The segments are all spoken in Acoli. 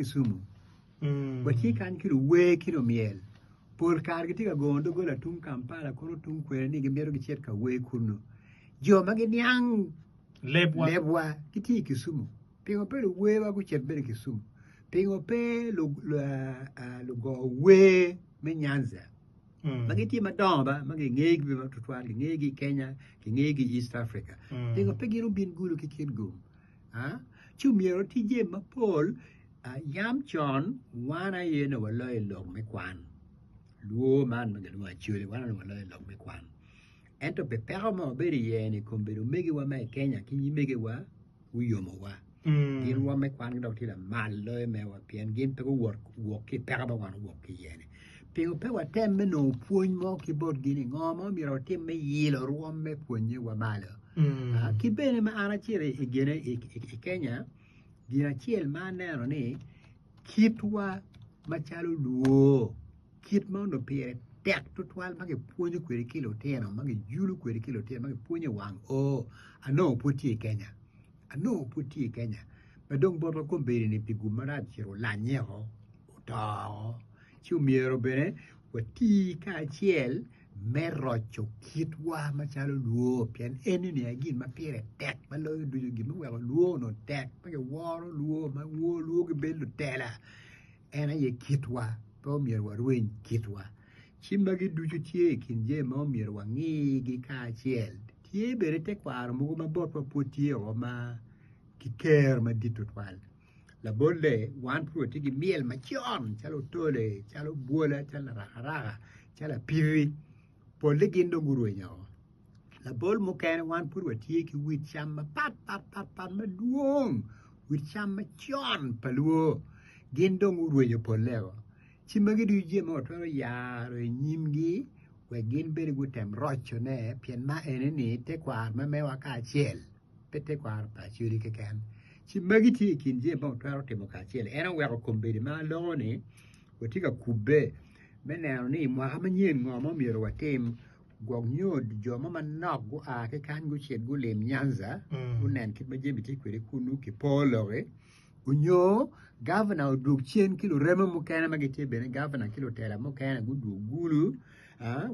Kisumu. Watye kany ki luwer ki lumyel. Pol kare gitye ka gongo doggola tung Kampala kono tung kwene ni gimito gicit ka wer kunnu. Jo ma giniang lebwa gitye i Kisumu. Pingo pe luwerwa gucit bene i Kisumu? Pingo pe lugo wer me Nyanza ma gitye madongo ba ma gingeyogi bene tutwal, gingeyogi i Kenya, gingeyogi i East Africa. Pingo pe gin obin gulu ki kitgum? Ci omyero oti jami mapol. Yam con wan aye nongo waloyo i lok me kwan, lwor man ma gilwongo Acholi wan onongo waloyo i lok me kwan. Ento pi peko ma wabedo iye-ni kombeddi omegiwa ma i Kenya ki nyimegiwa guyomowa. Gin rwom me kwangi dok tye lamal loyo mewa pien gin pe guwot wok ki i peko ma wan owok ki iye-ni. Pingo pe watem me nongo pwony mo ki botgi ni ngo ma omyero watim me yilo rwom me pwonnyewa malo? Ki bene ma an acito i gine i Kenya, gin acel ma aneno ni kitwa macalo luo Kit ma onongo pire tek tutwal ma kipwonyo kwede ki lutino, ma kijulo kwede ki lutino, ma kipwonyo i wang oo, anongo pud tye i Kenya. Anongo pud tye i Kenya. Ma dong botwa kombeddi-ni pi gum marac ocito olanye oko, oto oko. Ci omyero bene wati kacel me roco kitwa macalo lwor, pien eni-ni aye gin ma pire tek ma loyo ducu, gin muweko lwor onongo tek, ma kiworo lwor, ma lwor gibedo lutela. En aye kitwa, pe omyero warweny kitwa. Ci magi ducu tye i kin jami ma omyero wangigi kacel. Tye bene tekwaro mogo ma botwa pwod tye o ma ki ker madit tutwal. Labolle, wan pud watye ki myel macon calo otole, calo bwola, calo larakaraka, calo apiri. Polle gin dong gurwenyo o. Labol mukene wan pud watye ki wit cam mapat pat pat pat madwong, wit cam macon pa luo gin dong gurwenyo polle-o. Ci magi ducu jami ma watwero yaro i nyimgi wek gin bene gutem rocone pien ma eni-ni tekwaro ma mewa kacel pe tekwaro pa Acholi keken. Ci magi tye i kin jami ma watwero timo kacel. En oweko kombeddi ma aloko-ni watye ka kubbe me neno ni i mwaka manyen ngo ma omyero watim Gwok nyo jo mo manok gua ki kany gucit gulim Nyanza gunen kit ma jami tye kwede kunnu kipor loki onyo gavana odwog cen ki lureme mukene ma gitye bene gavana ki lutela mukene gudwog Gulu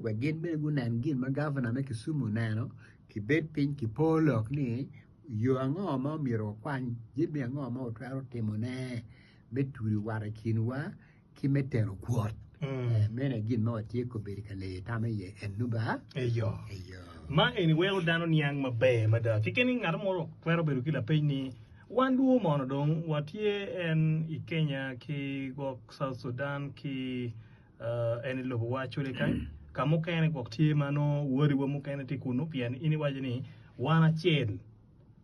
wek gin bene gunen gin ma gavana me Kisumu oneno kibed piny kipor lok ni yo ango ma omyero wakwany jami ango ma watwero timone me tudo wat i kinwa ki me teno kwot. Meno aye gin ma watye kobedo ka leyo tam iye ennu ba? Eyo. Eyo. Ma eni weko dano niang maber mada. Keken ni ngat mo twero bedo ki lapeny ni, Wan luo mono dong watye en i Kenya ki gwok South Sudan ki en i lobowa Acholi kany? Ka mukene gwok tye ma nongo wadiwa mukene tye kunnu pien in iwaco ni wan acel.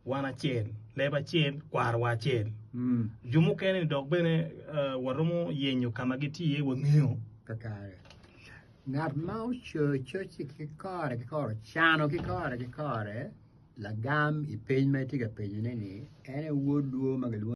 wan acel, leb acel, kwarowa acel. Jo mukene-ni dok bene waromo yenyo ka ma gitye iye wangeyo. Kakare. Ngat ma ocoyo coc-ci ki kore ki kore, ocano ki kore ki kore lagam i peny ma itye ka penyone-ni, en aye wod luo ma gilwongo.